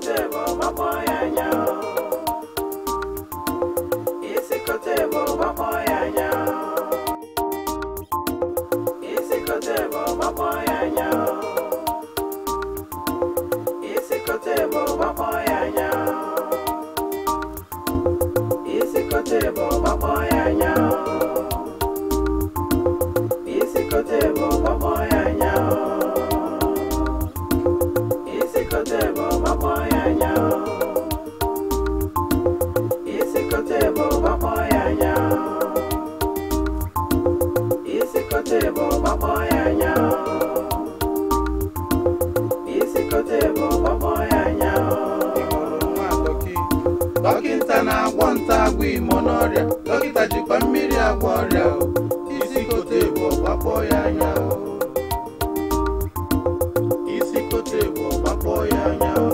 kote bụ gbakpọ ya anya. Isi kote bụ gbakpọ ya anya. Isi kote bụ gbakpọ ya anya. Isi kote bụ gbakpọ ya anya. Isi kote bụ gbakpọ ya anya. Isi kote bụ gbakpọ ya anya. Isi kote bụ gbakpọ ya anya. Isi kote bụ gbakpọ ya anya. Isi kote bụ gbakpọ ya anya. Isi kote bụ gbakpọ ya anya. Dọkịta na-agwọ nta agwọ imo n'ọrịa. Dọkịta jikwa mmiri agwọ ọrịa o. Isi kote bụ gbakpọ ya anya o. Isi kote bụ gbakpọ ya anya o.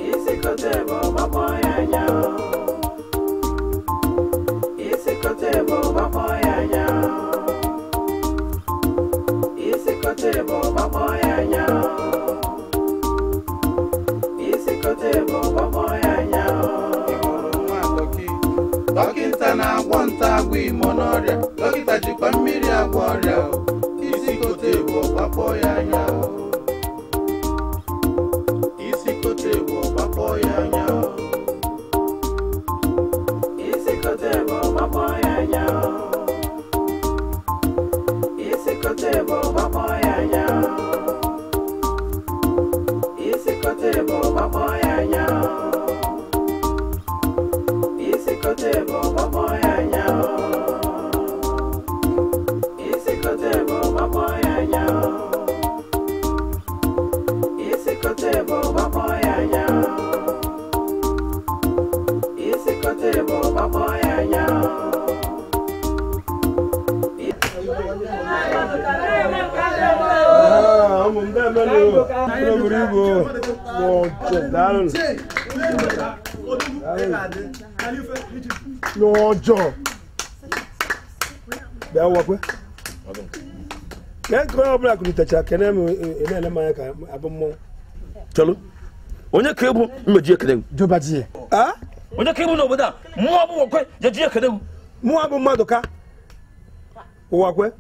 Isi kote bụ gbakpọ ya anya. Isi kote bụ gbakpọ ya anya. Isi kote bụ gbakpọ ya anya. Isi kote bụ gbakpọ ya anya. Dọkịta na-agwọ nta agwọ imo n'ọrịa. Dọkịta jikwa mmiri agwọ ọrịa o. Isi kote bụ gbakpọ ya anya o. Isi kote bụ gbakpọ ya anya o. Isi kote bụ gbakpọ ya anya. Isi kote bụ gbakpọ ya anya. Isi kote bụ gbakpọ ya anya. Isi kote bụ gbakpọ ya anya. Isi kote bụ gbakpọ ya anya. Isi kote bụ gbakpọ ya anya. Isi kote bụ gbakpọ ya anya. Ụmụ m na-emenụ buru ibu daalụ n'ọjọọ bịa wakwe ka nke onye ọbụla kulitechara kene m na-ele m anya ka abụ mmọnwụ. Chelụ, onye ka ebu mmeji ekele m? Onye ka ebu n'obodo a mmụọ bụ wakwe jeji ekele m? Mụọ bụ mmadụ ka ụwa kwe.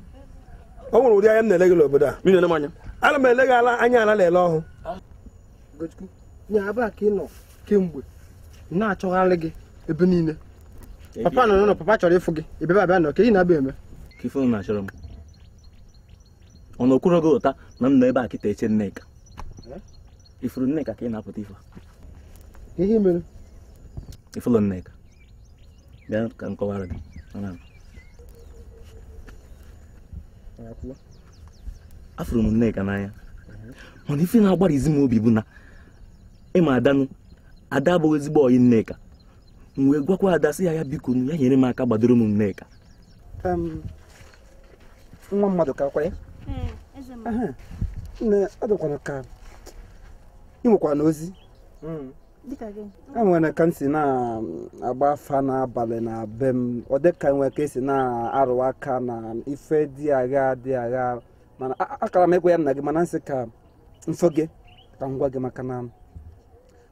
O nwere ụdị anya m na-ele gị n'obodo a. M na-ele m anya. Ana m ele gị ala anya ala na-ele ọhụ. Ugochukwu, nye ebe a ka ị nọ kemgbe na-achọgharị gị ebe niile. Papa nọ n'ụlọ, papa chọrọ ịfụ gị. Ebe abịa nọ ka ị na-abịa eme. Ka ife unu na-achọrọ m. Ọ na okwuro gị ụta na m nọ ebe a kịta eche Nneka. Ifuru Nneka ka ị na-apụta ife. Ihe mere? Ifuru Nneka. Bịa ka m kọwara gị. Afụrụ m Nneka n'anya. Mana ife na-agbarizi m obi bụ na ịma adanụ ada abụghị ezigbo ọyị Nneka. M wee gwakwa ada sị ya ya biko ya nyere m aka gbadoro m Nneka. Nwa mmadụ ka akwa ya? Nne, ọ dịkwana ka ị nwekwara n'ozi. E nwere ka m si na-agba afa n'abalị na be m. Ọ dị ka nwere ka esi na-arụ aka na ife dị agha dị agha. Mana akara m ekwe ya nna gị mana nsị ka mfo gị ka m gwa gị maka na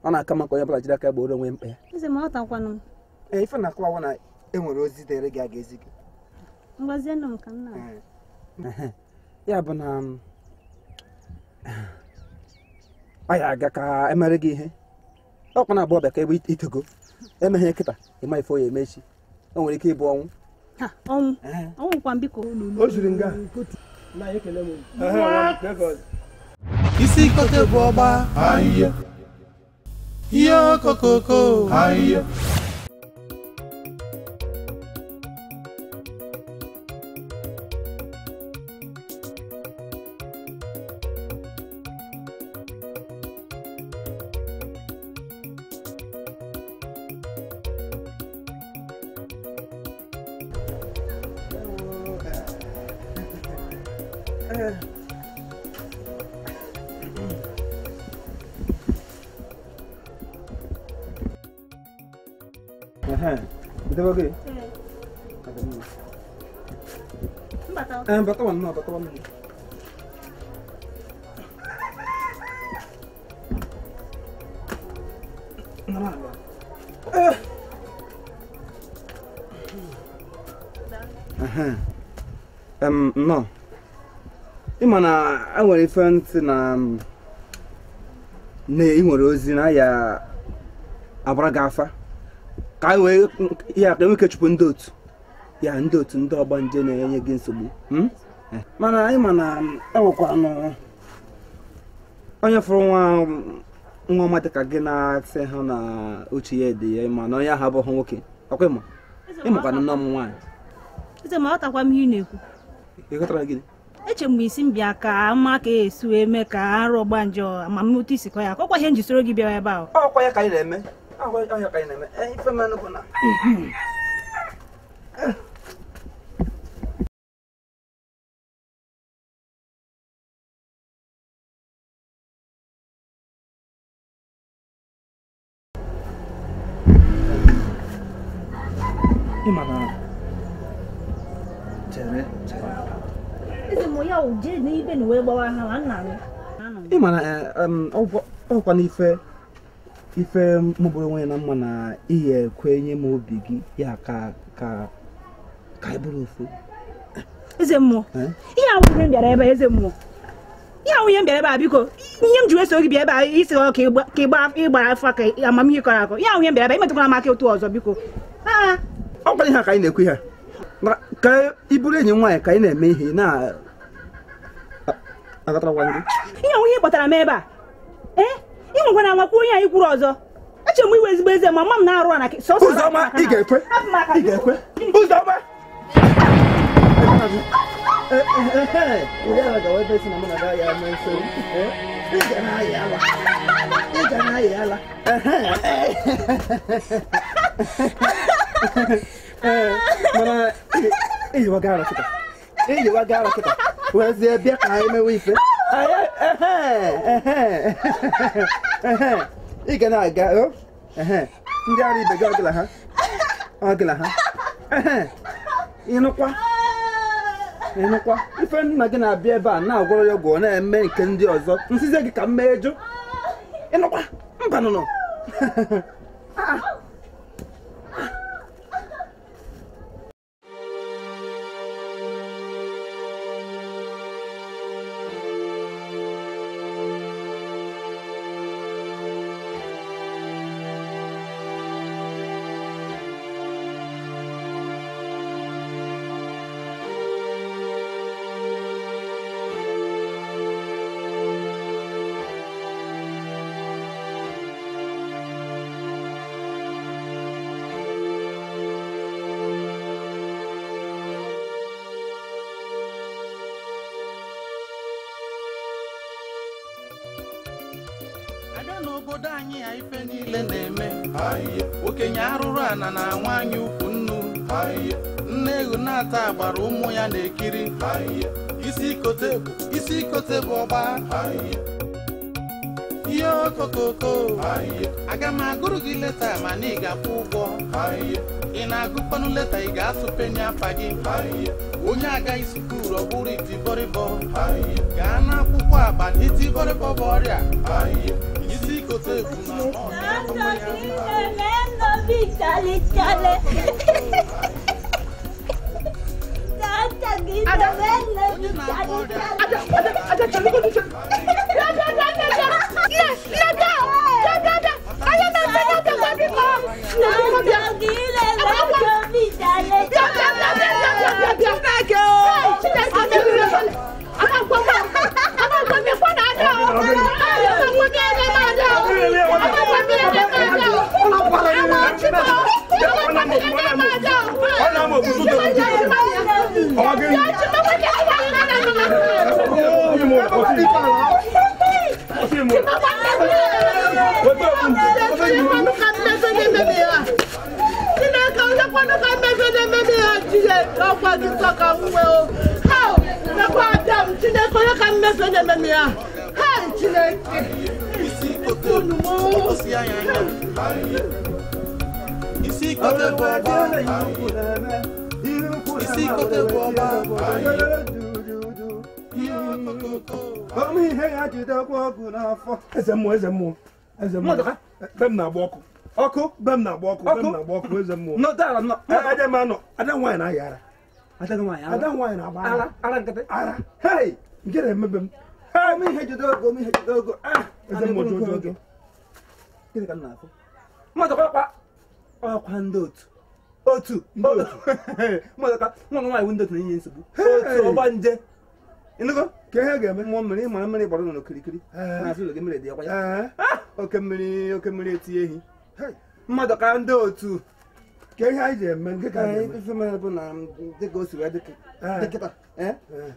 ọ na-aka maka onye ọbụla jiri aka gboro onwe mkpa ya. Eze m aghọtakwanụ m. Ee, ife na-akọwa na e nwere ozi dịrị gị a ga-ezi gị. Ngwazienụ m ka m na. Ya bụ na ọ ya aga ka emere gị ihe. Ọkwa na abụọ bịa ka ebe itego emeghe kịta ịma ife oyi emechi. O nwere ike ịbụ ọnwụ. Ha, ọnwụ. Ọnwụ kwa biko. O ziri nga. Isi kote bụ ọgba. Ihe okokoko. Batawa nnọọ, batawa nnọọ. Nnọọ. Ị ma na e nwere ife ntị na ị nwere ozi na ya agbara gị afa ka anyị wee ya ka enwe ike chụpụ ndị otu ya ndị otu ndị ọgbanje na-enye gị nsogbu. Mana anyị ma na enwekwanụ onye fụrụ nwa nwa ọma dịka gị na-asị ha na uche ya dị ya ma na onye ahụ abụghị nwoke ọkwa ịma ịmakwana nne m nwaanyị. Eze ma ọtakwa m ihe ị na-ekwu. Ị ghọtara gịnị? Eche m isi m bịa ka mma ka esi wee mee ka arụ ọgbanje amamihe isi kọ ya ọkwa ihe njisoro gị bịawa ebe ahụ. Ọkwa ya ka anyị na-eme. Ọkwa ya ka anyị na-eme. Ife mmanụ bụ na ị ma na ọkwa na ife ife mụbụrụ onwe ya na mma na ihe ekwenye m obi gị ya ka ka ka ị bụrụ ofu. Eze mmụọ, ihe ahụ ihe m bịara ebe eze mmụọ, ihe ahụ ihe m bịara ebe a biko, ihe m ji wee so gị bịa ebe a isi ọ ka ịgbara afọ ka amamihe kọrọ akọ, ihe ahụ ihe m bịara ebe imetụkwara m aka otu ọzọ biko. Ọkwa ihe a ka anyị na-ekwu ihe ka ị bụrụ enyi nwaanyị ka anyị na-eme ihe na ihe ahụ ihe kpọtara m ebe a ee ị nwekwana anwakwu onye anyị kwuru ọzọ. Eche m iwe ezigbo eze ma mma m na-arụ na Ụzọma ị ga-ekwe ị ga-ekwe Ụzọma mana eyiwaga ara kịta wezie bịa ka anyị mewe ife ị ga na-aga ndị ara ibe gị ọgịla ha ọgịla ha ịnụkwa ịnụkwa ife nna gị na-abịa ebe a na-agwọrọ ya ọgwụ na-eme nke ndị ọzọ nsizie gị ka m mee jụ ịnụkwa mba nụnụ. N'obodo anyị ya ife niile na-eme okenye arụrụ ana na nwaanyị ukwu nnu nne ewu na-ata agbara ụmụ ya na-ekiri isi ikote bụ ọgba ihe okokoko. Aga m agụrụ gị leta mana ị ga-akwụ ụgwọ. Ị na-agụkwanụ leta ị ga-asụ peni afa gị. Onye agaghị sukuru ọ bụrụ itibọrịbọ gaa n'akwụkwọ abalị itibọrịbọ bụ ọrịa. Isi kote bụ ọgba. Ihe ya jidekwa ọgụ n'afọ. Eze mmụọ, eze mmụọ, eze mmụọ. Be m na-agba ọkụ. Ọkụ? Be m na-agba ọkụ, be m na-agba ọkụ, eze mmụọ. Ada m anọ, ada nwaanyị na-ayị ara. Ada nwaanyị na-agba ara. Ara nkịtị? Ara. Hei! Nke na-emebe m. Ihe jide ogo, ihe jide ogo. Eze mmụọ, jụọ, jụọ, jụọ. Gịnị ka m na-afụ? Mmadụ kwa ọkwa ndị otu. Otu. Ndị otu. Mmadụ ka nwa nwaanyị ndị otu na-enye nsogbu. Otu ọgbanje. Ịnụgo? Ka ihe ga-eme? Mmụọ mmiri, ịmara mmiri gbara n'okirikiri. Na-asụ ụlọ gị mmiri dị ọkwa ya. Oke mmiri etinye ehi. Mmadụ ka ndị otu. Ka ihe anyị ji eme nke ka anyị eme? Ife mere bụ na dịka o si wee dịkịta.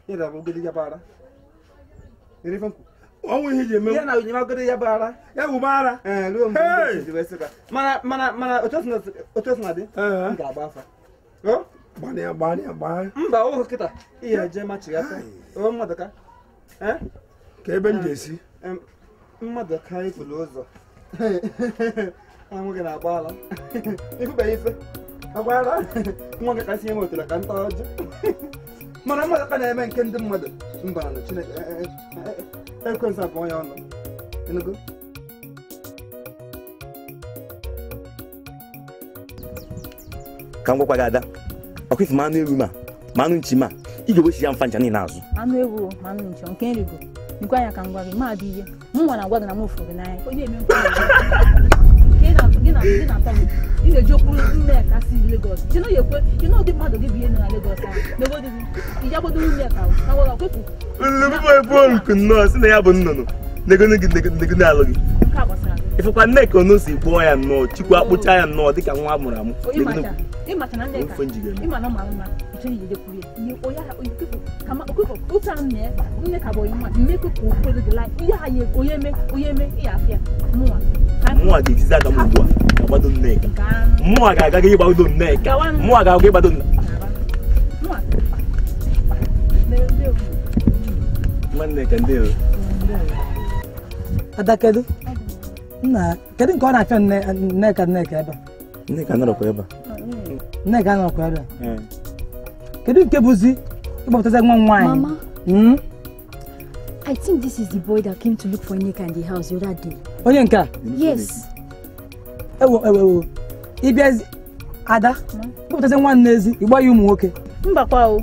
Ya bụ ogede ya bara. Ọnwụ ihe ji eme? Ya na onyema ogede ya bara. Ya bụ bara? Ee, ruo mgbe ndị otu ji wee sị ka. Mana otu o si na dị, m ga-agba afa. Gbanịa, gbanịa, gbanịa. Mba, ohu kịta. Ihe eje machighata. O mmadụ ka. Ka ebe m ga-esi? Mmadụ ka ifulu ụzọ. Nwa gị na-agba ala. Ifụbeghị ife. Agba ala. Nwa gị kasị enwe otula ka nta ọjọọ. Mana mmadụ ka na-eme nke ndị mmadụ. Mba na Chineke ekwensu abụọ ya ọnụ. Ịnụgo? Ka m gwakwa gị ada. Ọkwa ife ma anụ ewu ma anụ nchi ma ị ga-ewechi ya mfa ncha niile azụ. Anụ ewu ma anụ nchi nke nrigo. Nkwa anya ka m gwa gị ma adị ihe. M nwa na-agwa gị na m fụrụ gị n'anya. Onye eme nkwa gị na-atọ m. Ị ga-eji okpuru Nneka si Lagos. Chi na ụdị mmadụ gị bụ ihe nọ na Lagos ahụ. N'obodo gị, iji agbodo Nneka na gwara kwepụ. Nnukwu ebu oluku nnọọ si na ya bụ nnụnụ. Negonu gị negonu alụ gị. Nke a gbasara gị. Ifekwa Nneka onu si kpụọ ya nnọọ, chikwa akpụcha ya nnọọ dịka nwa a mụrụ amụ. Ịmacha na Nneka, ịma na ọ mara mma, ịchọghị ije kwuru ya. Ihe onye ahụ kwepụ kama okwepụ otu ahụ na Nneka bụ onye nwa mmekọ ka okwu gị lai ihe ha ya onye eme ịya afịa mụnwa. Mụnwa ga-etizi aka m ugbu a ga-agbado Nneka. Mụnwa ga-aga ịgbado Nneka. Mụnwa ga-aga ịgbado Nneka. Nwa Nneka ndewo. Ada kedu? Nna, kedu nke ọ na-afịa Nneka Nneka ebe a? Nneka nọrọkwa ebe a. Nneka nọrọkwa ebe a? Kedu nke bụzi ịgbapụtazi nwa m nwaanyị? Mama, I think this is the boy that came to look for Nneka in the house the other day. Onye nke a? Yes. Ewo, ewo, ewo. Ịbịa Ada, ịgbapụtazi nwa n'ezi, ịgba ya ụmụ nwoke. Mbakwa o.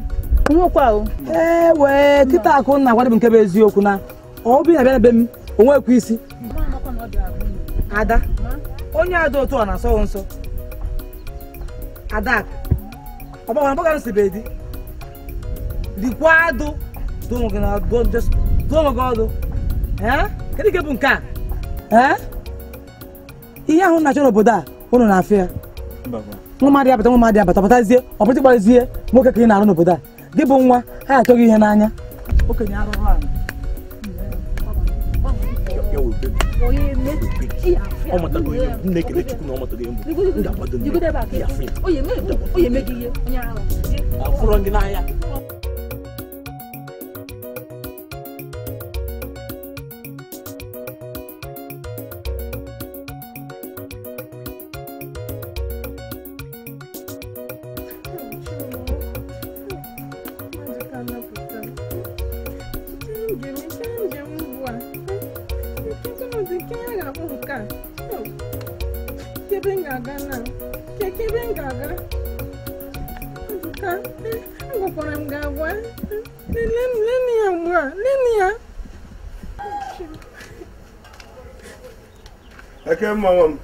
Nwokwa o. Ewe, kịta akụ nna agwa dị bụ nke bụ eziokwu na ọ bi na-abịa na be m, o nwekwa isi. Ada, onye ada otu ọ na-asọ nsọ. Ada, ọ gbagara nsị be di. Dịkwa adụ, dụọ gị ọdụ. Kedu nke bụ nke a? Ihe ahụ na-achọ n'obodo a, unu na-afịa ya. Nwa mmadụ ya bata, nwa mmadụ ya bata, batazie, ọ bụrụ ịgbazie nwoke ka ị na-arụ n'obodo a. Gị bụ nwa, ha achọghị ihe n'anya. Okenye arụrụ ala. Eke mma m.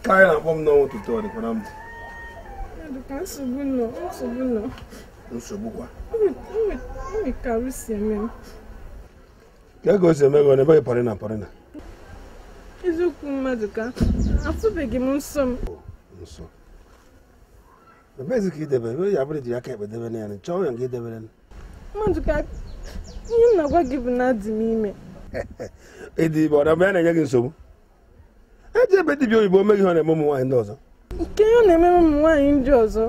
Ka anyị na-akpọ m n'ọnwa ụtụtụ ọ dịkwa na mbụ. Nsogbu nọ, nsogbu nọ. Nsogbu kwa. O si eme m. Ka ego si eme gị ọ na-ebe gị parịna parịna. Eziokwu Maduka, afụbeghị m nsọ m. Nsọ. Ebezi ka idebe, ebe ya bụrụ ji aka ekpe debe na ya, chọọ ya nke idebere. Maduka, ihe m na-agwa gị bụ na adị m ime. Ịdị ime ọ na-eme ya na-enye gị nsogbu? Eji ebe dibịa oyibo o meghị ihe ọ na-eme ụmụ nwaanyị ndị ọzọ. Nke ya na-eme ụmụ nwaanyị ndị ọzọ.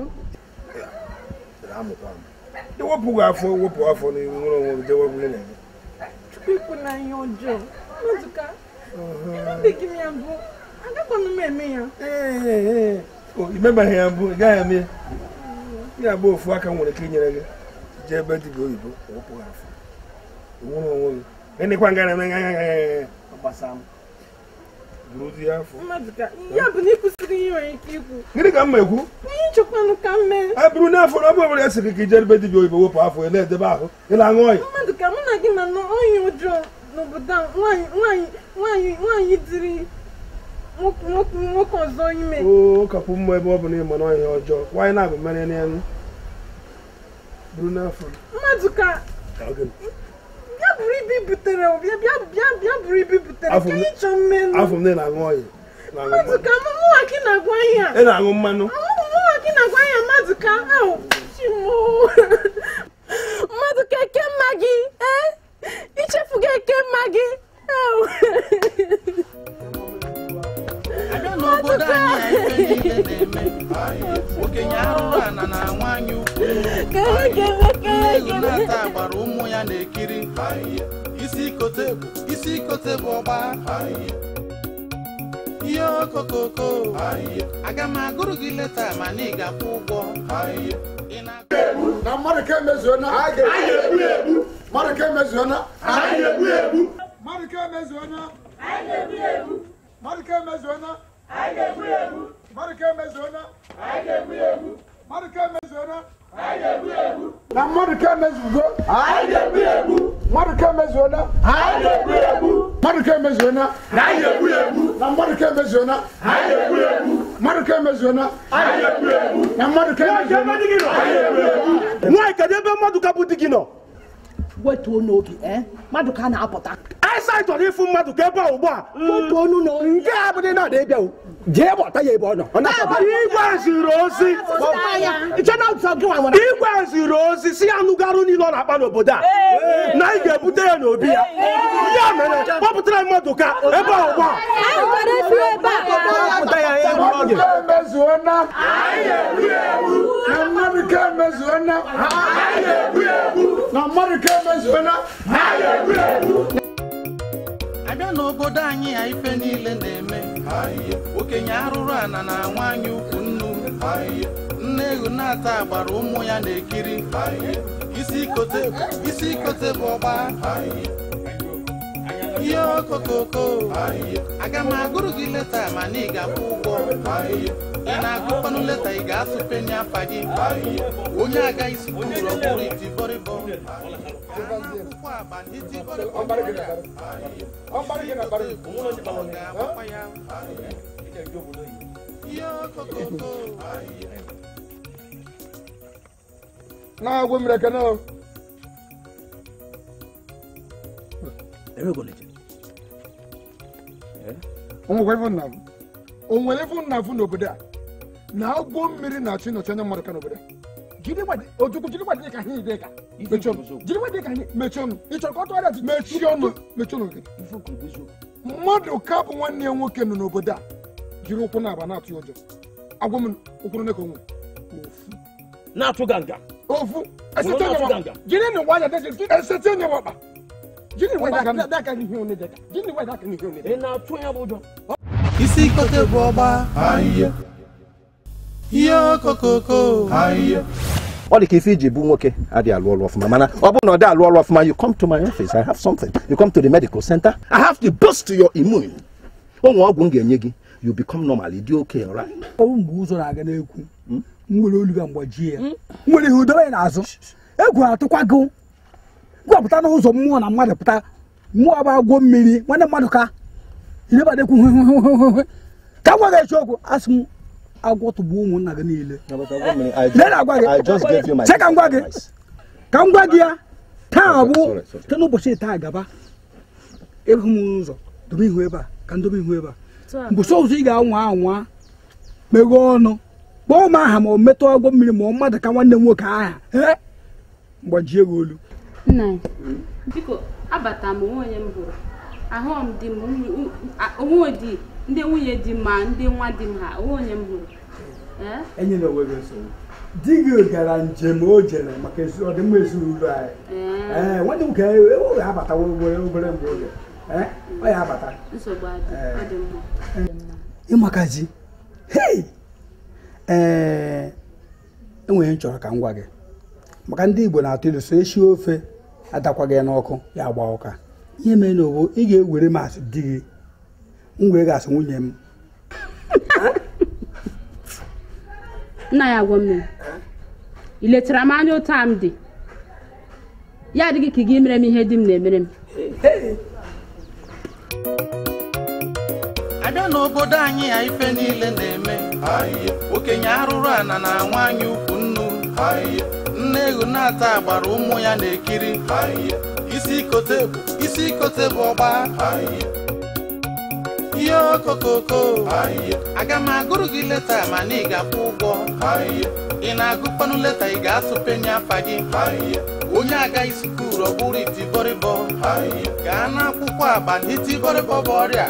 Ewepụ gị afọ, wepụ afọ n'ihu nwere onwe gị jewepụ ihe na-eme. Chukwu ikwu na ihe ọjọọ. Maduka, emebeghị m ya mbụ, agakwana m eme ya. Ee, o imebeghị ya mbụ, ị gaghị eme ya. Ya bụ ofu aka nwere ike inyere gị jee ebe dibịa oyibo wụpụ ha afọ. Onwere onwe gị. Gịnịkwa nga na-eme nga gbasa m. Buruzie afọ. Mmadụka, ya bụ na ị kwụsịrị ihe nwere ike ikwu. Gịnị ka m ma ekwu? Ihe nchekwanụ ka m mee. A bụrụ n'afọ na ọ bụrụ ya sịrị ka ije ebe dibịa oyibo wepụ afọ ị na-edebe ahụ ị na-aṅụ ọyị. Mmadụka, mụ na gị ma na onye ọjọọ n'obodo a nwaanyị dịrị nwoke ọzọ ime. Oo, kapụ mma ebe ọ bụ na ịma na ọhịa ọjọọ. Nwaanyị na-abụ mere n'elu. Buru n'afọ. Mmadụka, bịa buru ibu butere bịa buru ibu butere ka ị chọọ mmenụ. Afọ m na ị na-aṅụ ọyị. Mmadụka, mụnwa gị na-agwa ihe a. Ị na-aṅụ mmanụ. Mụnwa gị na-agwa ihe a, Mmadụka. Ahụ, chimo. Mmadụka, eke mma gị. Ee, ichefugo eke mma gị. Ahụ. N'obodo anyị ife niile na-eme okenye arụrụ ana na nwaanyị ukwu nne na-ata agbara ụmụ ya na-ekiri isi kote bụ ọgba ihe okokoko aga m agụrụ gị leta mana ị ga-akwụ ụgwọ na mmadụ ka emezuona mmadụ ka emezuona mmadụ ka emezuona mmadụ ka emezuona mmadụ ka emezuona mmadụ ka emezuona na mmadụ ka emezugo mmadụ ka emezuona mmadụ ka emezuona na mmadụ ka emezuona mmadụ ka emezuona na mmadụ ka emezuona. Nwaanyị, kedu ebe mmadụ ka bụ di gị nọ? Wetuo n'oge, mmadụ ka na-apụta. Aịsa chọrọ ịfụ mmadụ ka ebe a ugbu a. Nke a abụghị na ọ na-ebịa o. Jee gbọta ya ebe ọ nọ. Igwe ziri ozi. Igwe ziri ozi si ya nụgarụ niile ọ na-akpa n'obodo a. Na anyị ga-ebute ya n'obi ya. Ya mere, kpọpụtara mmadụ ka ebe a ugbu a. Mmadụ ka emezuona. Na mmadụ ka emezuona. Na mmadụ ka emezuona. Abịa n'obodo anyị ya ife niile na-eme okenye arụrụ ana na nwaanyị ukwu nnu nne ewu na-ata agbara ụmụ ya na-ekiri isi kote bụ ọgba ihe okokoko aga m agụrụ gị leta mana ị ga-akwụ ụgwọ ị na-agụkwanụ leta ị ga-asụpenye afa gị onye agaghị sukuru ọ bụrụ itibọrịbọ Na-agwụ mmiri ekene o. O nwere ifu nna afụ n'obodo a na agwọ mmiri na-achị nọchi anya mmadụ ka n'obodo a. Ojukwu jiri gwa dị ka ihe dị ka jiri gwa dị ka ihe mechie ọnụ ị chọrọ ka ọ tụgharịa mechie ọnụ mechie ọnụ mmadụ ka bụ nwanne ya nwoke nọ n'obodo a jiri ụkwụ na-aba na-atụ ụjọ agwọ m ụkwụ na ka onwe ofu na-atụ ganga ofu jiri na ụwa ya esete nye wakpa jiri nwa aka n'ihe onye dị ka jiri nwa aka n'ihe onye ị na-atụ ya bụ ụjọ isi kote bụ ọgba ihe okokoko Ọ dị ka ife iji bụ nwoke adịghị alụ ọrụ ọfụma mana ọ bụrụ na ọ dị alụ ọrụ ọfụma you come to my office, I have something. You come to the medical center, I have to boost your immune. O nwere ọgwụ m ga-enye gị, you become normal, dị okay, all right? Ọ bụ mgbe ụzọ na-aga n'ekwu nwere olu ga mgbajie ya nwere ihe udobe n'azụ egwu atụkwa gị gwapụta n'ụzọ mmụọ na mmadụ pụta mmụọ bụ agwọ mmiri nwanne mmadụ ka ilebadekwu ka gwa gị eziokwu asị m agwọ tụgbuo ụmụnna gị niile ka m gwa gị ka m gwa gị ya taa bụ site n'ụbọchị taa gaba ịhụ m ụzọ dobe ihu ebe a ka m dobe ihu ebe a mgbe ọzọ ị ga-anwa anwa meghee ọnụ kpọọ m aha ma ọ metụ agwọ mmiri ma ọ mmadụ ka nwanne m nwoke aha mgbajie gị olu. Nna biko abata m onwe onye m hụrụ ahụ m di m onwe di ndị nwunye di m ma ndị nwa di m ha onwe onye m hụrụ. Enyela onwe gị nsogbu di gị gara njem o jere maka ọdịmma ezinụlọ anyị. Ee, nwanne m nwoke ọ ga-abata obere mgbe oge ọ ya abata. Nsogbu adị mma. Ịmakazi hei ee Enweghị m chọrọ ka m gwa gị maka ndị Igbo na-atụ ilu so eshi ofe adakwa gị n'ọkụ ya agba ụka. Ihe mere na owo ị ga-ewere m asị di gị, m wee ga-asị nwunye m. Nna ya agwọ mmiri, ị letara m anya otu a m dị, ya adịghị ka ị ga mere m ihe di m na-emere m. Abịa n'obodo anyị ya ife niile na-eme. Okenye arụrụ ana na nwaanyị ukwu nnu. Nne ewu na-ata agbara ụmụ ya na-ekiri. Isi ikote bụ ọgba. Ihe okokoko. Aga m agụrụ gị leta mana ị ga-akwụ ụgwọ. Ị na-agụkwanụ leta ị ga-asụpenye afa gị. Onye agaghị sukuru ọ bụrụ itibọrịbọ. Gaa n'akwụkwọ agba na itibọrịbọ bụ ọrịa.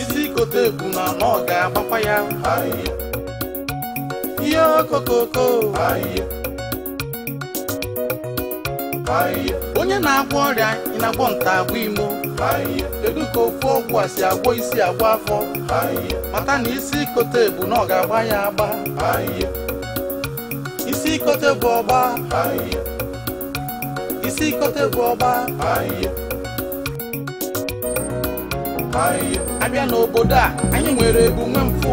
Isi ikote bụ na ọ ga-agbakwa ya. Ihe okokoko. Onye na-agwọ ọrịa ị na-agwọ nta agwọ imo. Kedu ka ofu ọgwụ a si agwọ isi agwọ afọ? Mata na isi ikote bụ na ọ ga-agba ya agba. Isi ikote bụ ọgba. Isi ikote bụ ọgba. Abịa n'obodo a anyị nwere ebu nwe mfụ.